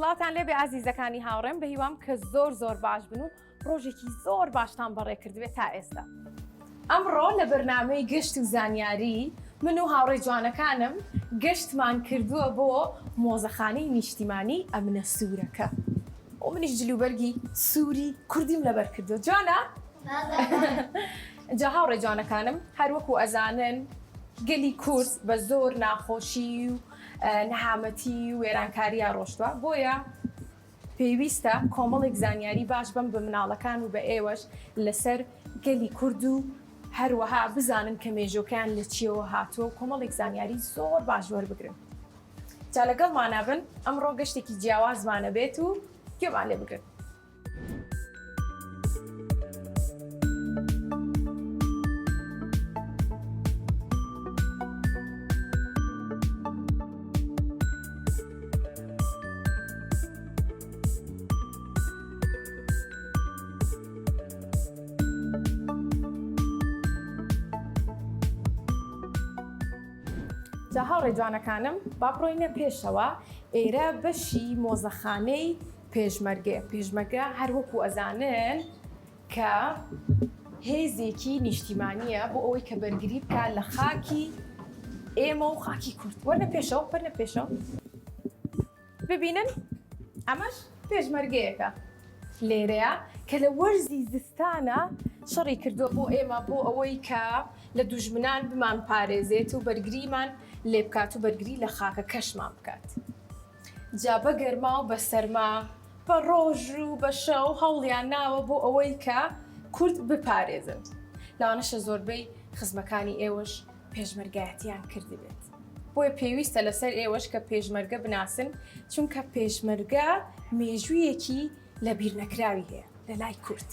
سڵاوتان لێبێ ئازیزەکانی هاوڕێم بە هیوام کە زۆر زۆر باش بن و ڕۆژێکی زۆر باشتان بەڕێ کردبێت تا ئێستا. ئەمڕۆ لە بەرنامەی گەشت و زانیاری من و هاوڕێ جوانەکانم گەشتمان کردووە بۆ مۆزەخانەی نیشتیمانی ئەمنە سوورەکە و منیش جلوبەرگی سووری کوردیم لەبەر کردووە جوانە؟ جا هاوڕێ جوانەکانم هەر وەکو ئەزانن گەلی کورد بە زۆر ناخۆشی و نەهامەتی و وێرانکارییا ڕۆشتوە بۆیە پێویستە کۆمەڵێک زانیاری باش بەم بە مناڵەکان و بە ئێوەش لەسەر گەلی کورد و هەروەها بزانن کە مێژۆکەیان لە چیەوە هاتووە و کۆمەڵێک زانیاری زۆر باش وەربگرن جا لەگەڵمانا بن ئەمڕۆ گەشتێکی جیاوازمانە بێت و گوێمان لێ بگرن. جا هاوڕێ جوانەکانم با بڕۆینە پێشەوە ئێرە بەشی مۆزەخانەی پێشمەرگەیە پێشمەرگە هەر وەکو ئەزانن کە هێزێکی نیشتیمانییە بۆ ئەوەی کە بەرگری بکات لە خاکی ئێمە و خاکی کورد. وەرنە پێشەوە، وەرنە پێشەوە. ببینن ئەمەش پێشمەرگەیەکە لێرەیە کە لە وەرزی زستانە شەڕی کردووە بۆ ئێمە بۆ ئەوەی کە لە دوژمنان بمان پارێزێت و بەرگریمان لێ بکات و بەرگری لە خاکەکەشمان بکات. جا بە گەرما و بە سەرما، بە ڕۆژ و بە شەو هەوڵیان ناوە بۆ ئەوەی کە کورد بپارێزن. لەوانەشە زۆربەی خزمەکانی ئێوەش پێشمەرگایەتیان کردبێت. بۆیە پێویستە لەسەر ئێوەش کە پێشمەرگە بناسن، چونکە پێشمەرگە مێژوویەکی لەبیرنەکراوی هەیە لە لای کورد.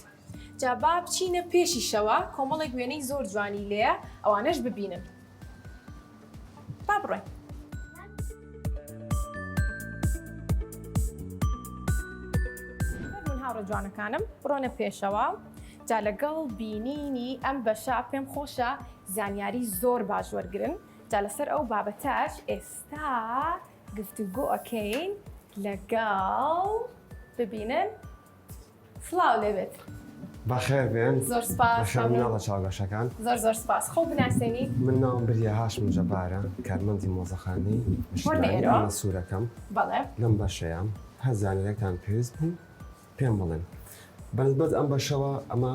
جا با بچینە پێشیشەوە کۆمەڵێک وێنەی زۆر جوانی لێیە ئەوانەش ببینن. با بڕۆین. فەرموون هاوڕێ جوانەکانم بڕۆنە پێشەوە. جا لەگەڵ بینینی ئەم بەشە پێم خۆشە زانیاری زۆر باش وەرگرن. جا لەسەر ئەو بابەتەش ئێستا گفتوگۆ ئەکەین لەگەڵ ببینن سڵاو لێبێت. بەخێر بێن. زۆر سپاس. بەخێر مناڵە چاوگەشەکان. زۆر زۆر سپاس. خۆو بناسێنی. من ناوم بریا هاشم جەبارە، کارمەندی مۆزەخانەی نیشتمانی ئەمنە سوورەکەم. بەڵێ. لەم بەشەیام هەر زانیاریەکتان پێویست بوو پێم بڵێن. بەنسبەت ئەم بەشەوە ئەمە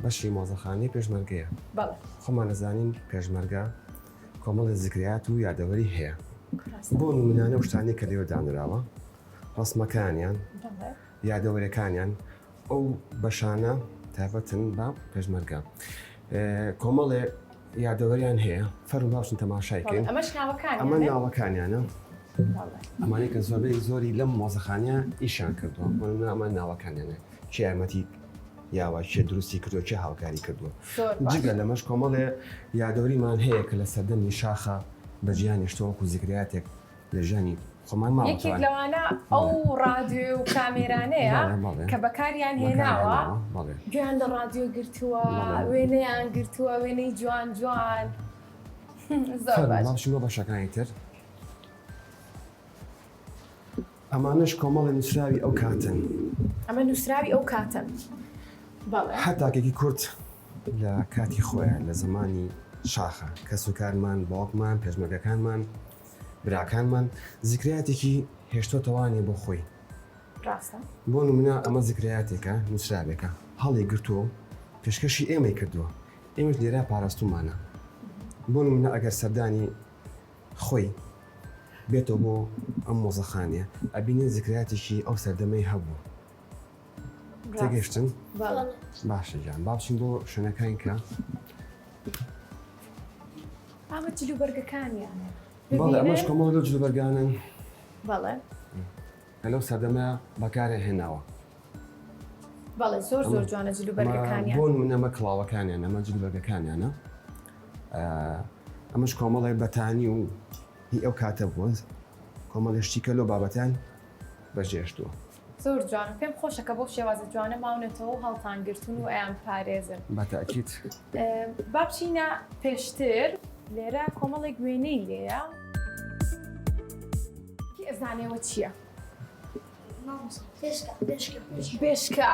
بەشی مۆزەخانەی پێشمەرگەیە. بەڵێ. خۆمان ئەزانین پێشمەرگە کۆمەڵێ زکریات و یادەوەری هەیە. بۆ نمونانە و شتانەی کە لێوە دانراوە ڕەسمەکانیان، یادەوەریەکانیان ئەو بەشانە تایبەتن بە پێشمەرگە کۆمەڵێ یادەوەریان هەیە فەرم باشن تەماشای کەین ئەمە ناوەکانیانە ئەمانەی کە زۆربەی زۆری لەم مۆزەخانە ئیشان کردووە بۆ نمونە ئەمە ناوەکانیانە کێ یارمەتی یاوە کێ دروستی کردووە کێ هاوکاری کردووە جگە لەمەش کۆمەڵێ یادەوەریمان هەیە کە لە سەردەمی شاخە بەجیان هێشتووە وەکو زیکریاتێک لە ژیانی خۆمان ماوەتەوە. یەکێک لەوانە ئەو ڕادیۆ و کامێرانەیە کە بەکاریان هێناوە، گوێیان لە ڕادیۆ گرتووە، وێنەیان گرتووە، وێنەی جوان جوان. زۆر باش. با بچین بۆ بەشەکانی تر. ئەمانەش کۆمەڵی نووسراوی ئەو کاتن. ئەمە نووسراوی ئەو کاتن. بەڵێ. هەر تاکێکی کورد لە کاتی خۆیان لە زەمانی شاخە کەسوکارمان، باوکمان، پێشمەرگەکانمان، براکانمان زیکرەیاتێکی هێشتۆتەوانێ بۆ خۆی. ڕاستە. بۆ نمونە ئەمە زیکرەیاتێکە، نووسراوێکە، هەڵی گرتووە و پێشکەشی ئێمەی کردووە، ئێمەش لێرە پاراستوومانە. بۆ نمونە ئەگەر سەردانی خۆی بێتەوە بۆ ئەم مۆزەخانەیە، ئەبینێ زیکرەیاتێکی ئەو سەردەمەی هەبووە. تێگەشتن؟ باشە گیان، با بچین بۆ شوێنەکانی کە. ئەمە جلوبەرگەکانیانە. بەڵێ ئەمەش کۆمەڵێک لەو جلوبەرگانەن. بەڵێ. کە لەو سەردەمە بەکارێ هێناوە. بەڵێ زۆر زۆر جوانە جلوبەرگەکانیان. بۆ نمونە ئەمە کڵاوەکانیان ئەمە جلوبەرگەکانیانە. ئەمەش کۆمەڵێک بەتانی و هی ئەو کاتە بووە کۆمەڵێ شتی کە لەو بابەتیان بەجێشتووە. زۆر جوانە پێم خۆشە کە بەو شێوازە جوانە ماونەتەوە و هەڵتان گرتوون و ئەیان پارێزن. بە تەئکید. با بچینە پێشتر لێرە کۆمەڵێک وێنەی لێیە. کی ئەزانێ وە چییە؟ بێشکە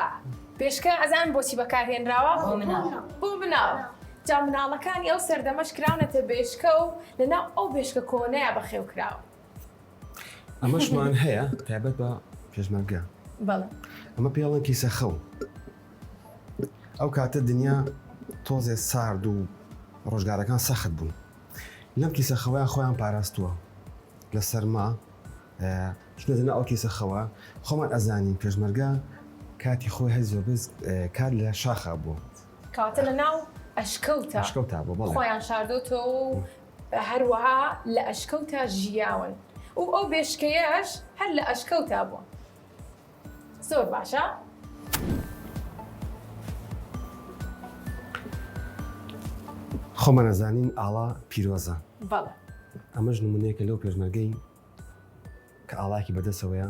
بێشکە ئەزان بۆچی بەکارهێنراوە بۆ مناڵ بۆ مناڵ جا مناڵەکانی ئەو سەردەمەش کراونەتە بێشکە و لەناو ئەو بێشکە کۆنەیە بەخێو کراوە ئەمەشمان هەیە تایبەت بە پێشمەرگە بەڵێ ئەمە پێڵەن کیسە خەو ئەو کاتە دنیا تۆزێ سارد و ڕۆژگارەکان سەخت بوون لەم کیسە خەوەیان خۆیان پاراستووە لە سەرما چونە ناو ئەو کیسە خەوە خۆمان ئەزانین پێشمەرگە کاتی خۆی هەر زۆربەی کات لە شاخا بووە. کەواتە لە ناو ئەشکەوتا ئەشکەوتا بووە بەڵێ. خۆیان شاردۆتەوە و هەروەها لە ئەشکەوتا ژیاون و ئەو بێشکەیەش هەر لە ئەشکەوتا بووە. زۆر باشە. خۆمان ئەزانین ئاڵا پیرۆزە. بەڵێ. ئەمەش نمونەیەکە لەو پێشمەرگەی کە ئاڵاکی بەدەسەوەیە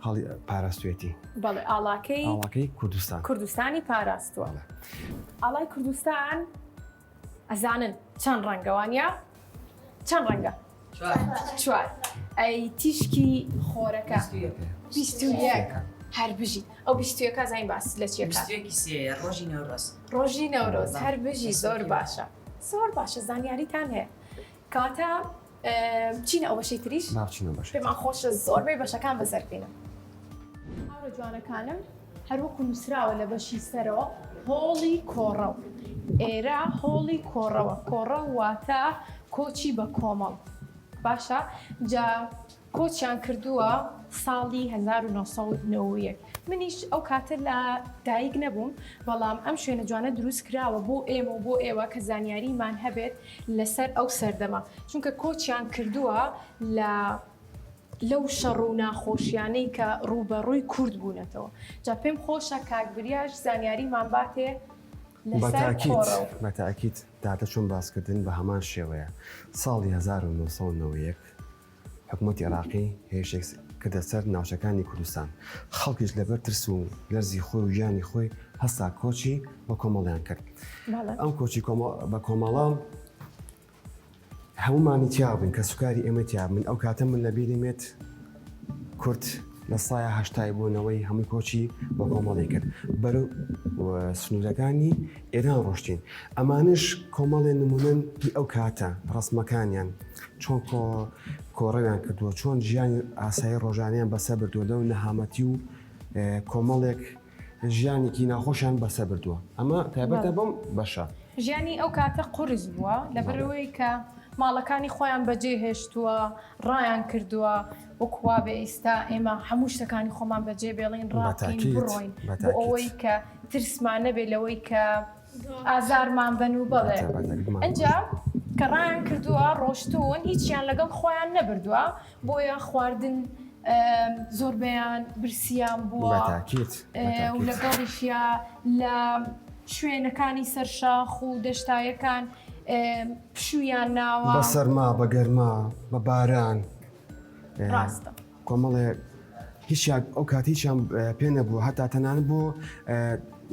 هەڵی پاراستوێتی. بەڵێ ئاڵاکەی ئاڵاکەی کوردستان کوردستانی پاراستووە. ئاڵای کوردستان ئەزانن چەند ڕەنگە وانە؟ چەند ڕەنگە؟ چوار. ئەی تیشکی خۆرەکە؟ 21. هەر بژی ئەو بیستویەکە زین باس لە چیەکە؟ ڕۆژی نەورۆز. ڕۆژی نەورۆز هەر بژی زۆر باشە زۆر باشە زانیاریتان هەیە کەواتە بچینە ئەو بەشەی تریش؟ با بچینە بەشەی پێمان خۆشە زۆربەی بەشەکان بەسەربینم. هاوڕێ جوانەکانم هەروەکو نووسراوە لە بەشی سەرەوە هۆڵی کۆڕەو ئێرە هۆڵی کۆڕەوە کۆڕەو واتە کۆچی بە کۆمەڵ باشە جا کۆچیان کردووە ساڵی 1991 منیش ئەو کاتە لە دایک نەبووم بەڵام ئەم شوێنە جوانە دروست کراوە بۆ ئێمە و بۆ ئێوە کە زانیاریمان هەبێت لەسەر ئەو سەردەمە چونکە کۆچیان کردووە لە لەو شەڕ و ناخۆشیانەی کە ڕووبەڕووی کورد بوونەتەوە جا پێم خۆشە کاک بریاش زانیاریمان باتێ لەسەر کۆڕەو. بە تاکید داتە چۆن باسکردن بە هەمان شێوەیە ساڵی 1991 حکومەتی عێراقی هێرشێک کردە سەر ناوچەکانی کوردستان، خەڵکیش لەبەر ترس و لەرزی خۆی و گیانی خۆی هەستا کۆچی بە کۆمەڵیان کرد. ئەم کۆچی بە کۆمەڵە هەمومانی تیا بووین، کەسوکاری ئێمە تیا بوون. ئەو کاتە من لە بیرم بێت کورد لە سایە هەشتای بوونەوەی هەمووی کۆچی بە کۆمەڵی کرد بەرەو سنوورەکانی ئێران ڕۆشتین ئەمانش کۆمەڵێ نمونەن هی ئەو کاتە ڕسمەکانیان چۆن کۆ کۆڕەویان کردووە چۆن ژیانی ئاسایی ڕۆژانیان بەسەر بردووە لەو نەهامەتی و کۆمەڵێک ژیانێکی ناخۆشیان بەسەر بردووە ئەمە تایبەتە بەم بەشە. ژیانی ئەو کاتە قورس بووە لەبەرئەوەی کە ماڵەکانی خۆیان بەجێ هێشتووە ڕایان کردووە وەکو وابێ ئیستا ئێمە هەموو شتەکانی خۆمان بەجێ بێڵین ڕابکەین بڕۆین بۆ ئەوەی کە ترسمان نەبێ لەوەی کە ئازارمان بەن و بەڵێ ئەجا کە ڕایان کردووە ڕۆشتوون هیچیان لەگەڵ خۆیان نەبردووە بۆیە خواردن زۆربەیان برسیان بووە و لەگەڵیشیا لە شوێنەکانی سەر شاخ و دەشتایەکان پشوویان ناوە بە سەرما بە گەرما بە باران ڕاستە. کۆمەڵێ هیچیان ئەو کات هیچیان پێ نەبوو هەتا تەنانەت بۆ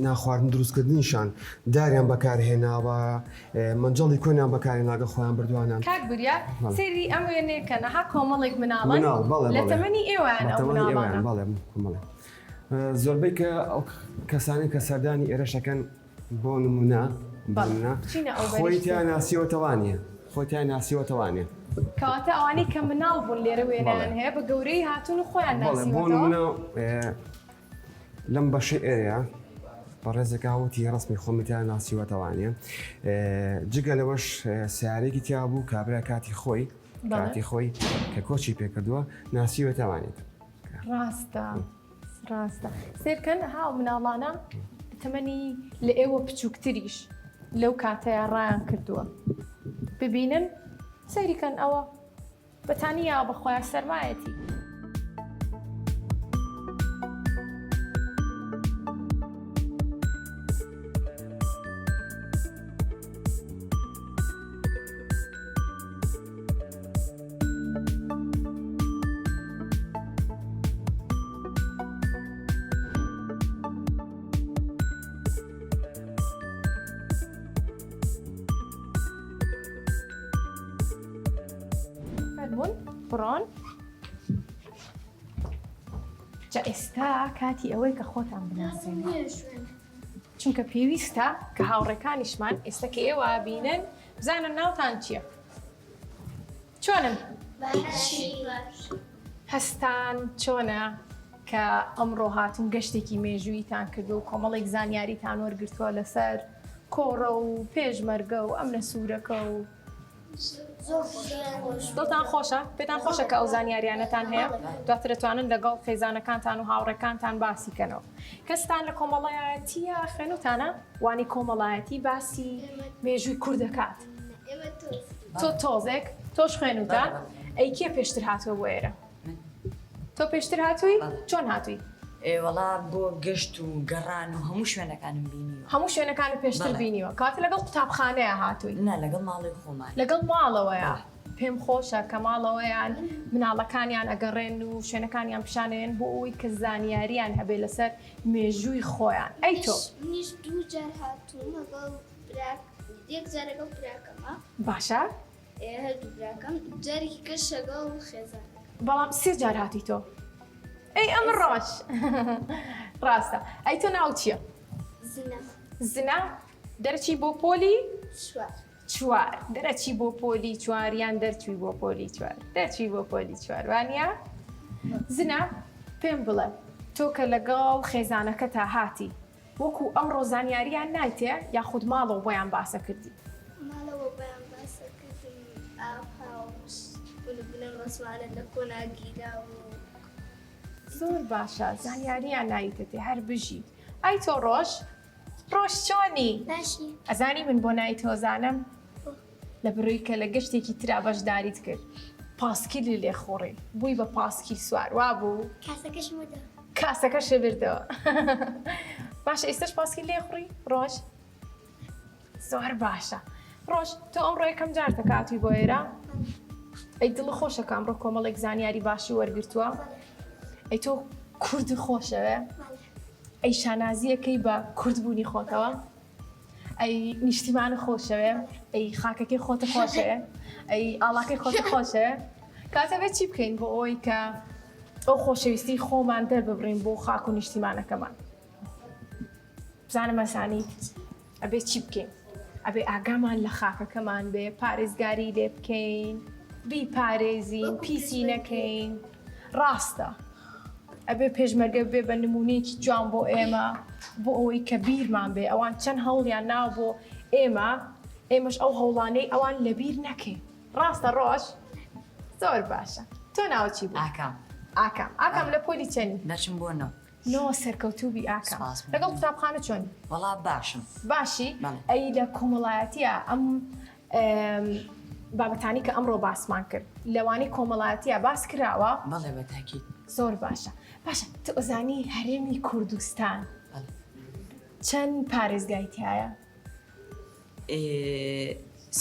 ناخواردن دروستکردنیشان داریان بەکارهێناوە مەنجەڵی کۆنیان بەکارهێناگە خۆیان بردوانە. کاک بریا سەیری ئەم وێنەیە کەن ئەها کۆمەڵێک مناڵن لە تەمەنی ئێوەیان ئەو مناڵانە. بەڵێ کۆمەڵێ زۆربەی کە ئەو کەسانەی کە سەردانی ئێرەشەکەن بۆ نمونە خۆی تیا ناسیوەتەوانە خۆی تیا ناسیوەتەوانە. کەواتە ئەوانەی کە مناڵ بوون لێرە وێنەیان هەیە بە گەورەی هاتوون و خۆیان ناسیوەتەوە. بۆ نمونە لەم بەشەی ئێرەیە بەڕێزێکا وتی ڕسمی خۆمی تیا ناسیوەتەوانە جگە لەوەش سیارێکی تیا بوو کابرا کاتی خۆی کاتی خۆی کە کۆچی پێکردووە ناسیوەتەوانێت. ڕاستە. ڕاستە سێرکەن ها مناڵانە تەمەنی لە ئێوە بچووکتریش لەو کاتەیە ڕایان کردووە ببینن سەیریکەن ئەوە بەتانیا بەخۆیان سەرمایەتی. فەرموون بڕۆن. جا ئێستا کاتی ئەوەی کە خۆتان بناسێنن چونکە پێویستە کە هاوڕێکانیشمان ئێستا کە ئێوە بینن بزانن ناوتان چییە چۆنن؟ هەستان چۆنە کە ئەمڕۆ هاتون گەشتێکی مێژوویتان کردو و کۆمەڵێک زانیاریتان وەرگرتووە لەسەر کۆڕە و پێشمەرگە و ئەمنە سوورەکە و دڵتان خۆشە؟ پێتان خۆشە کە ئەو زانیاریانەتان هەیە؟ دواتر دەتوانن لەگەڵ خێزانەکانتان و هاوڕێکانتان باسی کەنەوە. کەستان لە کۆمەڵایەتیە خوێنوتانە؟ وانی کۆمەڵایەتی باسی مێژووی کورد دەکات. تۆ تۆزێک تۆش خوێنوتە ئەی کێ پێشتر هاتووە بۆ ئێرە؟ تۆ پێشتر هاتووی؟ چۆن هاتووی؟ وەڵا بۆ گەشت و گەڕان و هەموو شوێنەکانم بینیوە. هەموو شوێنەکانت پێشتر بینیوە. کەواتە لەگەڵ قوتابخانەیە هاتووی؟ نا لەگەڵ ماڵی خۆمان. لەگەڵ ماڵەوەیە. پێم خۆشە کە ماڵەوەیان مناڵەکانیان ئەگەڕێن و شوێنەکانیان پیشانەیەن بۆ ئەوەی کە زانیاریان هەبێ لەسەر مێژووی خۆیان. ئەی تۆ؟ منیش دوو جار هاتووم لەگەڵ براک یەک جار لەگەڵ براکەمە. باشە. هەردوو براکەم جارێکی کەش لەگەڵ خێزانەکەم. بەڵام سێ جار هاتی تۆ. ئەی ئەمڕۆش ڕاستە. ئەی تۆ ناوت چییە؟ زنا. زنا دەرچی بۆ پۆلی؟ چوار. چوار دەرەچی بۆ پۆلی چوار یان دەرچووی بۆ پۆلی چوار دەرچووی بۆ پۆلی چوار وانە؟ زنا پێم بڵێ تۆ کە لەگەڵ خێزانەکەتا هاتی وەکو ئەمڕۆ زانیاریان نایتێ یاخود ماڵەوە بۆیان باسە کردی؟ ماڵەوە بۆیان باسە کردم ئاوها و بنە ڕەسمانە لە کۆنا گیراوە و. زۆر باشە زانیاریان نایتەتێ هەر بژی. ئای تۆ ڕۆژ ڕۆژ چۆنی؟ باشی. ئەزانی من بۆ نای تۆ زانم؟ لە بڕی کە لە گەشتێکی ترا بەشداریت کرد پاسکیلی لێ خوڕی بووی بە پاسکیل سوار وابوو؟ کاسەکەشم بردەوە. کاسەکەشت بردەوە باشە ئێستاش پاسکیل لێ خوڕی ڕۆژ؟ زۆر باشە ڕۆژ تۆ ئەمڕۆ یەکەم جارتە کە هاتووی بۆ ئێرە؟ ئەی دڵ خۆشە کە ئەمڕۆ کۆمەڵێک زانیاری باشی وەرگرتووە؟ ئەی تۆ کورد خۆشەوێ؟ ئەی شانازیەکەی بە کوردبوونی خۆتەوە؟ ئەی نیشتیمانت خۆشەوێ؟ ئەی خاکەکەی خۆتە خۆشەوێ؟ ئەی ئاڵاکەی خۆتە خۆشەوێ؟ کاتە بێت چی بکەین بۆ ئەوەی کە ئەو خۆشەویستی خۆمان دەرببڕین بۆ خاک و نیشتیمانەکەمان؟ بزانم ئەزانیت ئەبێ چی بکەین؟ ئەبێ ئاگامان لە خاکەکەمان بێ، پارێزگاری لێ بکەین، بیپارێزین، پیسی نەکەین. ڕاستە ئەبێ پێشمەرگە بێ بە نمونەیەکی جوان بۆ ئێمە بۆ ئەوەی کە بیرمان بێ ئەوان چەند هەوڵیان ناوە بۆ ئێمە ئێمەش ئەو هەوڵانەی ئەوان لەبیر نەکەین ڕاستە ڕۆژ زۆر باشە تۆ ناوت چی بوو؟ ئاکام. ئاکام ئاکام لە پۆلی چەنی؟ دەچم بۆ نۆ. نۆ سەرکەوتوو بی ئاکام. سپاس. لەگەڵ قوتابخانە چۆنی؟ وەڵا باشم. باشی؟ بەڵێ. ئەی لە کۆمەڵایەتیە ئەم بابەتانی کە ئەمڕۆ باسمان کرد لەوانەی کۆمەڵایەتیە باس کراوە؟ بەڵێ بە تاکید. زۆر باشە باشە تۆ ئەزانی هەرێمی کوردستان چەند پارێزگای تایە؟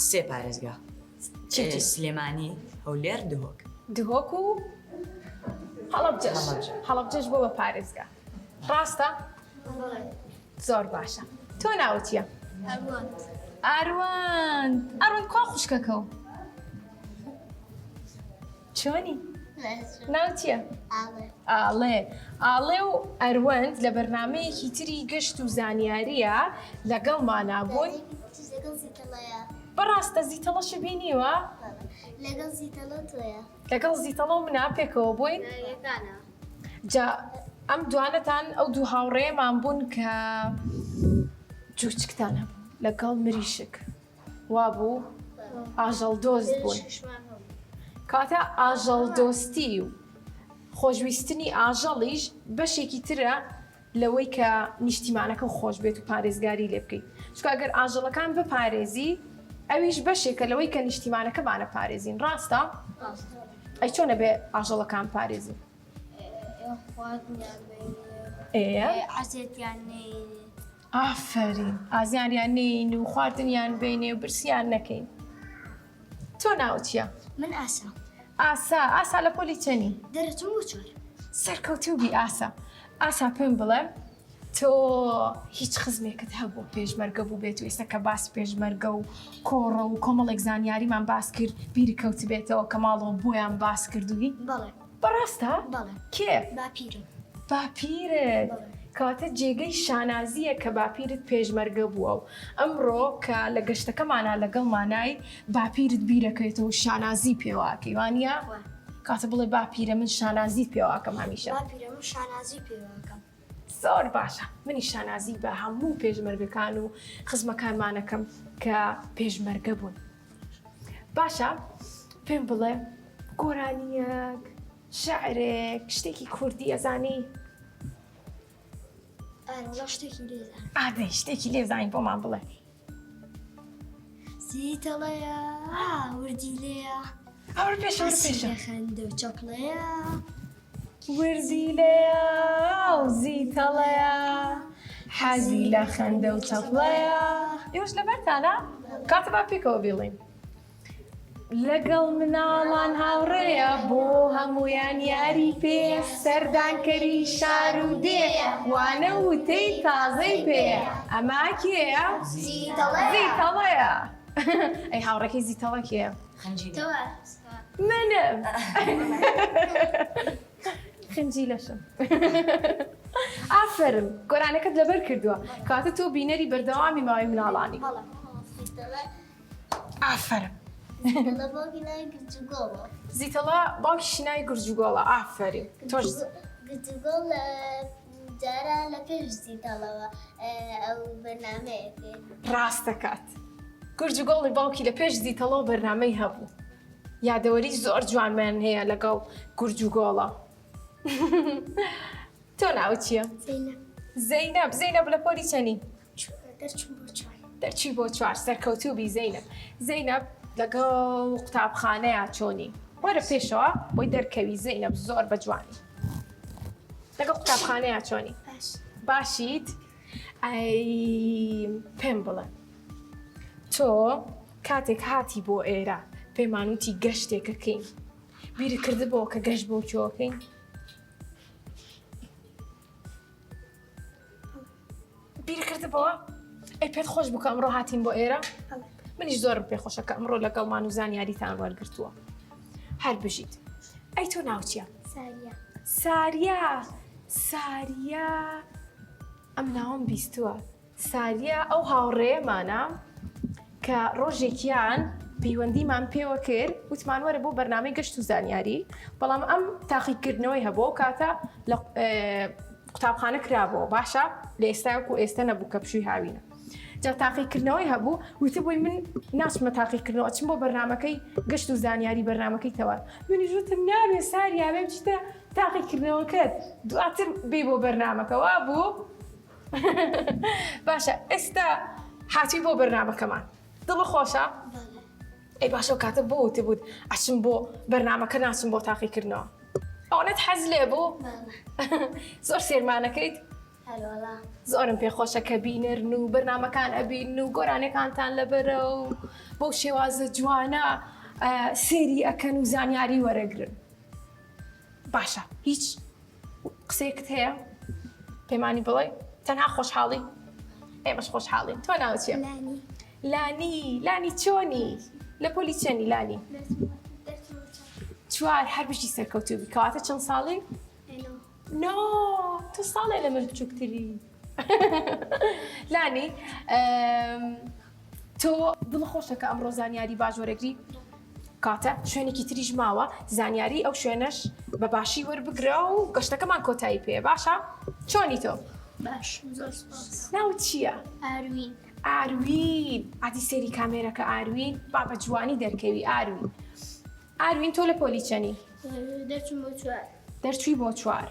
سێ پارێزگا سلێمانی هەولێر دهۆک دهۆک و هەڵەبجەش هەڵەبجەش بۆ بە پارێزگا ڕاستە؟ زۆر باشە تۆ ناوت چیە؟ ئەروەند. ئەروەند ئەروەند کوا خوشکەکەو؟ چۆنی؟ ناوت چیە؟ ئاڵێ. ئاڵێ ئاڵێ و ئەروەند لە بەرنامەیەکی تری گەشت و زانیاریە لەگەڵمانا بوون. لەگەڵ زیتەڵەیە. بەڕاستە زیتەڵەشت بینیوە؟ لەگەڵ زیتەڵە تۆیە. لەگەڵ زیتەڵە و منا پێکەوە بووین؟ یەکانە. جا ئەم دوانەتان ئەو دوو هاوڕێیەمان بوون کە جوچکتان هەبوو لەگەڵ مریشک وابوو ئاژەڵ دۆست بوون کاتە ئاژەڵ دۆستی و خۆشویستنی ئاژەڵیش بەشێکی ترە لەوەی کە نیشتیمانەکە خۆش بێت و پارێزگاری لێ بکەیت چونکە ئەگەر ئاژەڵەکان بپارێزی ئەویش بەشێکە لەوەی کە نیشتیمانەکەمانە پارێزین ڕاستە؟ ئەی چۆن ئەبێ ئاژەڵەکان پارێزین؟ ئافەرین ئازیانیان نین و خواردنیان بینێ و برسیان نەکەین تۆ ناوت چییە؟ من ئاسا. ئاسا ئاسا لە پۆلی چەنی؟ دەرەچم بۆ چوار. سەرکەوتوو بی ئاسا. ئاسا پێم بڵێ تۆ هیچ خزمێکت هەبوو پێشمەرگە بوو بێت و ئێستا کە باس پێشمەرگە و کۆڕە و کۆمەڵێک زانیاریمان باس کرد بیری کەوتبێتەوە کە ماڵەوە بۆیان باس کردووی؟ بەڵێ. بەڕاستە؟ بەڵێ. کێ؟ باپیرم. باپیرت. کەواتە جێگەی شانازییە کە باپیرت پێشمەرگە بووە و ئەمڕۆ کە لە گەشتەکەمانا لەگەڵمانای باپیرت بیرەکەوێتەوە و شانازی پێوە ئەکەی وانییە؟ کەواتە بڵێ باپیرە من شانازیت پێوە ئەکەم هەمیشە. باپیرە من شانازی پێوە ئەکەم. زۆر باشە منیش شانازی بە هەموو پێشمەرگەکان و خزمەکانمان ئەکەم کە پێشمەرگە بوون. باشە پێم بڵێ گۆرانییەک شعرێک شتێکی کوردی ئەزانی؟ ئارەوەڵا شتێکی لێزانم. ئادەی شتێکی لێزانین بۆمان بڵێ. زیتەڵەیە وردیلەیە ئەوە پێشە وەرە پێشە. خەندە و چەپڵەیە وردیلەیە و زیتەڵەیە حەزی لە خەندە و چەپڵەیە. ئێوەش لەبەرتانە؟ کاتە با پێکەوە بیڵێین. لەگەڵ مناڵان هاوڕێیە بۆ هەموویان یاری پێیە سەردانکەری شار و دێیە وانە وتەی تازەی پێیە ئەمە کێیە؟ زیتەڵەیە ئەی هاوڕێکەی زیتەڵە کێیە؟ منم خنجیلەشم ئافەرم گۆرانەکەت لەبەر کردووە کەواتە تۆ بینەری بەردەوامی ماوەی مناڵانی ئافەرم. زیتەڵە باوکی ناوی گرجوگۆڵە. زیتەڵە باوکیشی ناوی گرجوگۆڵە ئافەرین تۆش. گرجوگۆڵ جارا لە پێش زیتەڵەوە ئەو بەرنامەیە کرد. ڕاست دەکات گرجوگۆڵی باوکی لە پێش زیتەڵەوە بەرنامەی هەبوو یادەوەری زۆر جوانمان هەیە لەگەڵ گورجوگۆڵە. تۆ ناوت چییە؟ زەینەب. زەینەب زەینەب لە پۆلی چەنی؟ دەرچووم بۆ چوار. دەرچووی بۆ چوار سەرکەوتوو بی زەینەب. زەینەب لەگەڵ قوتابخانەیا چۆنی؟ وەرە پێشەوە بۆی دەرکەوی زەینەب زۆر بە جوانی. لەگەڵ قوتابخانەیا چۆنی؟ باش. باشیت؟ ئەی پێم بڵێ تۆ کاتێک هاتی بۆ ئێرە پێمان وتی گەشتێکەکەین بیرت کردبۆوە کە گەشت بۆ کوێوەکەین؟ بیرت کردبەوە؟ ئەی پێت خۆش بوو کە ئەمڕۆ هاتین بۆ ئێرە؟ منیش زۆرم پێ خۆشە کە ئەمڕۆ لەگەڵمان و زانیاریتان وەرگرتووە. هەر بژیت. ئەی تۆ ناو چییە؟ ساریا. ساریا ساریا ئەم ناوم بیستووە. ساریا ئەو هاوڕێیەمانە کە ڕۆژێکیان پەیوەندیمان پێوە کرد وتمان وەرە بۆ بەرنامەی گەشت و زانیاری بەڵام ئەم تاقیکردنەوەی هەبوو ئەو کاتە لە قوتابخانە کرابەوە باشە لە ئێستاکو ئێستا نەبوو کە پشووی هاوینە جا تاقیکردنەوەی هەبوو وتبووی من ناچمە تاقیکردنەوە ئەچم بۆ بەرنامەکەی گەشت و زانیاری بەرنامەکەی تەوار منیش وتم نابێ ساریا بێ بچیتە تاقیکردنەوەکەت دواتر بێ بۆ بەرنامەکە وابوو باشە ئێستا هاتووی بۆ بەرنامەکەمان دڵ خۆشە ئەی باشە و کاتە بۆ وتبووت ئەچم بۆ بەرنامەکە ناچم بۆ تاقیکردنەوە ئەوەنەت حەز لێ بوو زۆر سێرمانەکەیت زۆرم پێخۆشە کە بینەرن و بەرنمەکان ئەبین و گۆرانەکانتان لەبەرە و بەو شێوازە جوانە سێری ئەکەن و زانیاری وەرەگرن باشە هیچ قسەیەکت هەیە پێمانی بڵێ تەنها خۆشحاڵی ئێمەش خۆشحاڵین تۆ ناوت چیە لانی لانی لانی چۆنی لە پۆلی چەنی لانی چوار هەر بژی سەرکەوتوبی کەواتە چەند ساڵی نۆ تۆ ساڵێ لە من بچووکتری لانی تۆ دڵ خۆشە کە ئەمڕۆ زانیاری باش وەرەگری کاتە شوێنێکی تریش ماوە زانیاری ئەو شوێنەش بە باشی وەربگرە و گەشتەکەمان کۆتایی پێ باشە چۆنی تۆ باش زۆر سپاس ناوت چییە؟ ئاروین ئاروین ئادی سێری کامێرەکە ئاروین با بە جوانی دەرکەوی ئاروین ئاروین تۆ لە پۆلی چەنی؟ دەرچووم بۆ چوار. دەرچووی بۆ چوار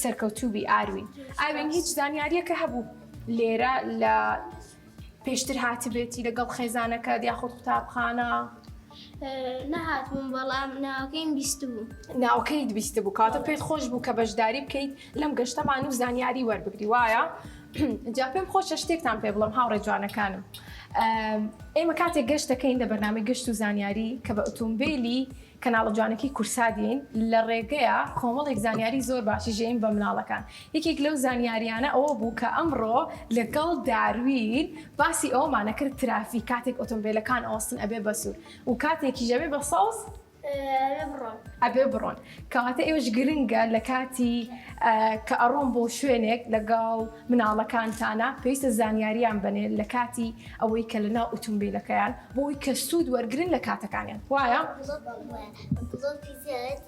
سەرکەوتووبی ئاروین. ئاروین هیچ زانیاریەکە هەبوو لێرە لە پێشتر هاتبێتی لەگەڵ خێزانەکەت یاخود قوتابخانە؟ نەهاتبووم بەڵام ناوەکەیم بیستبوو. ناوەکەیت بیستبوو کەواتە پێت خۆش بوو کە بەشداری بکەیت لەم گەشتەمان و زانیاری وەربگری وایە؟ جا پێم خۆشە شتێکتان پێ بڵێم هاوڕێ جوانەکانم ئێمە کاتێک گەشت دەکەین لە بەرنامەی گەشت و زانیاری کە بە ئۆتۆمبیلی کەناڵە جوانەکەی کورسادین لە ڕێگەیە کۆمەڵێک زانیاری زۆر باشی ژێین بە مناڵەکان یەکێک لەو زانیاریانە ئەوە بوو کە ئەمڕۆ لەگەڵ داروین باسی ئەومانە کرد ترافیک کاتێک ئۆتۆمبیلەکان ئەوەستن ئەبێ بە سوور و کاتێکیش ئەبێ بە سەوز. ئەبێ بڕۆن. کەواتە ئێوەش گرنگە لە کاتی کە ئەڕۆن بۆ شوێنێک لەگەڵ مناڵەکانتانە پێویستە زانیاریان بەنێ لە کاتی ئەوەی کە لە ناو ئوتومبیلەکەیان بۆی کە سوود وەرگن لە کاتەکانیان وایە؟ گڵۆپی زەرد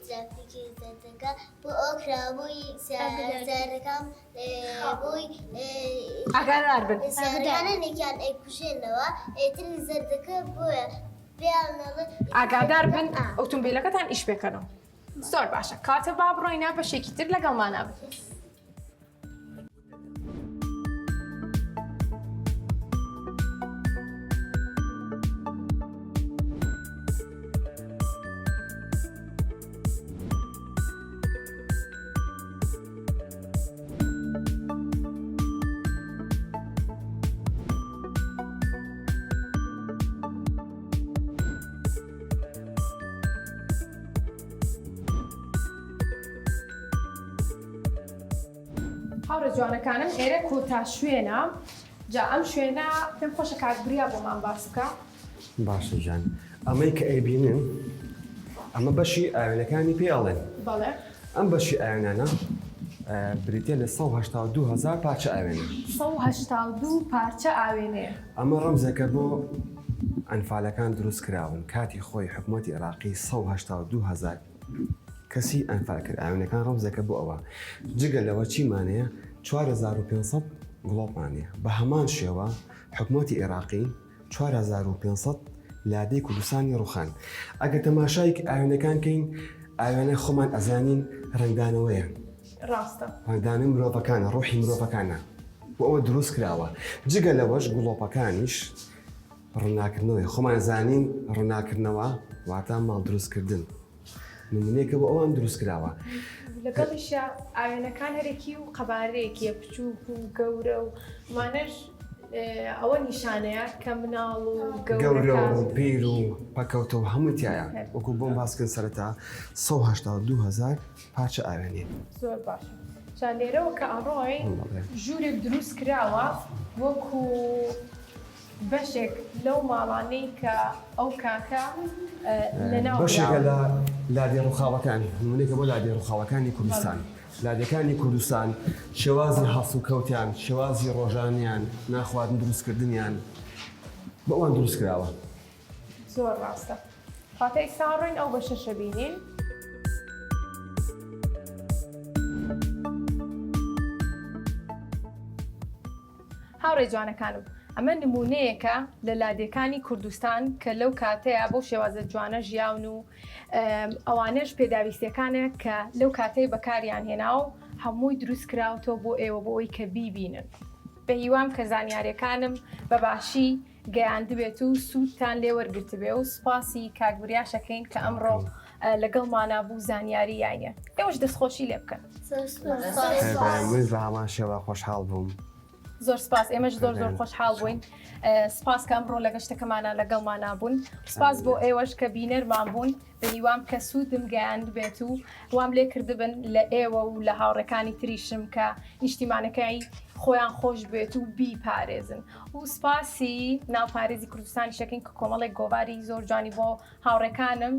ترافیکی زەردەکە بۆ ئەوە کرابووی سەیارەکان بۆی ئاگادار بن سەیارەکانێکیان ئەیکوژێنەوە ئیتر زەردەکە بۆیە ئاگادار بن ئۆتۆمبیلەکەتان ئیش پێکەنەوە زۆر باشە کاتە با بڕۆینە بەشێکی تر لەگەڵمانە بن. هاوڕێ جوانەکانم ئێرە کۆتا شوێنە جا ئەم شوێنە پێم خۆشە کاک بریا بۆمان باس بکە باشە گیان ئەمەی کە ئەیبینن ئەمە بەشی ئاوێنەکانی پێ ئەڵێن بەڵێ ئەم بەشی ئاوێنانە بریتە لە 182 هزار پارچە ئاوێنە 182 پارچە ئاوێنەیە ئەمە ڕەمزێکە بۆ ئەنفالەکان دروست کراون کاتی خۆی حکوومەتی عێراقی 182 هزار کەسی ئەنفال کرد ئاوێنەکان ڕەمزێکە بۆ ئەوە جگە لەوە چیمانەیە 4500 گڵۆپمانەیە بە هەمان شێوە حکوومەتی عێراقی 4500 لادێی کوردستانی ڕوخان ئەگەر تەماشای ئاوێنەکان کەین ئاوێنە خۆمان ئەزانین ڕەنگدانەوەیە ڕاستە ڕەنگدانەوەی مرۆڤەکانە ڕۆحی مرۆڤەکانە بۆ ئەوە دروست کراوە جگە لەوەش گڵۆپەکانیش ڕووناکردنەوەی خۆمان زانین ڕووناکردنەوە واتە ماڵ دروستکردن نمونەیەکە بۆ ئەوان دروست کراوە. لەگەڵیشا ئاوێنەکان هەرێکی و قەبارەیەکیە بچووک و گەورە و ئەمانەش ئەوە نیشانەیە کە مناڵ و گەورە و پیر و پەکەوتە و هەمووی تایە وەکو بۆم باسکرد سەرەتا 182 هەزار پارچە ئاوێنەیە. زۆر باشە جا لێرەوە کە ئەڕۆین ژوورێک دروست کراوە وەکو بەشێک لەو ماڵانەی کە ئەو کاتە لەناو بەشێکە لە لادێ ڕووخاوەکان، نموونەیەکە بۆ لادێ ڕووخاوەکانی کوردستان. لادێکانی کوردستان شێوازی هەڵسوکەوتیان، شێوازی ڕۆژانیان، نانخواردن دروستکردنیان بۆ ئەوان دروستکراوە. زۆر ڕاستە. واتە ئیستا ڕۆین ئەو بەشەشە بینین. هاوڕێ جوانەکانم ئەمە نمونەیەکە لە لادێکانی کوردستان کە لەو کاتەیە بەو شێوازە جوانە ژیاون و ئەوانەش پێداویستیەکانە کە لەو کاتەی بەکاریان هێنا و هەمووی دروست کراوتەوە بۆ ئێوە بۆ ئەوی کە بیبینن بە هیوام کە زانیارەکانم بە باشی گەیاندبێت و سوودتان لێ وەرگرتبێ و سوپاسی کاک بریاش ئەکەین کە ئەمڕۆ لەگەڵمانا بوو زانیاری یاینێ ئێوەش دەستخۆشی لێ بکەن. من بە هەمان شێوە خۆشحاڵ بووم. زۆر سپاس ئێمەش زۆر زۆر خۆشحاڵ بووین سپاس کە ئەمڕۆ لە گەشتەکەمانە لەگەڵمانە بوون سپاس بۆ ئێوەش کە بینەرمان بوون بە هیوام کە سوودم گەیاند بێت و وام لێ کردبن لە ئێوە و لە هاوڕێکانی تریشم کە نیشتیمانەکەی خۆیان خۆش بێت و بیپارێزن و سپاسی ناوپارێزی کوردستانیش دەکەین کە کۆمەڵێک گۆڤاری زۆر جوانی بۆ هاوڕێکانم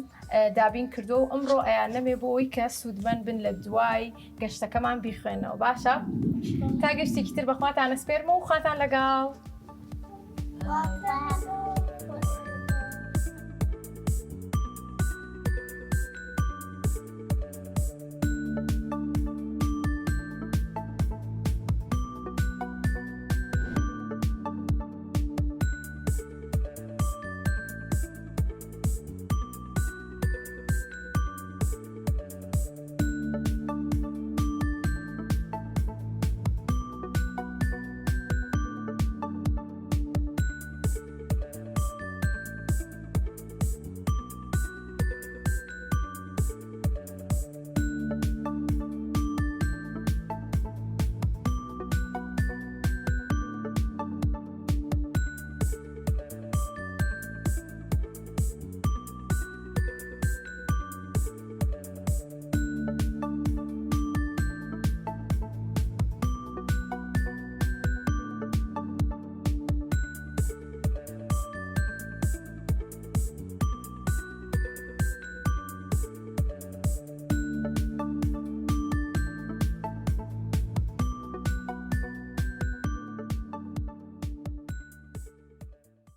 دابین کردو و ئەمڕۆ ئەیانەمێ بۆ ئەوی کە سوودمەند بن لە دوای گەشتەکەمان بیخوێنەوە باشە تا گەشتێکی تر بەخواتان ئەسپێرم و خواتان لەگەڵ.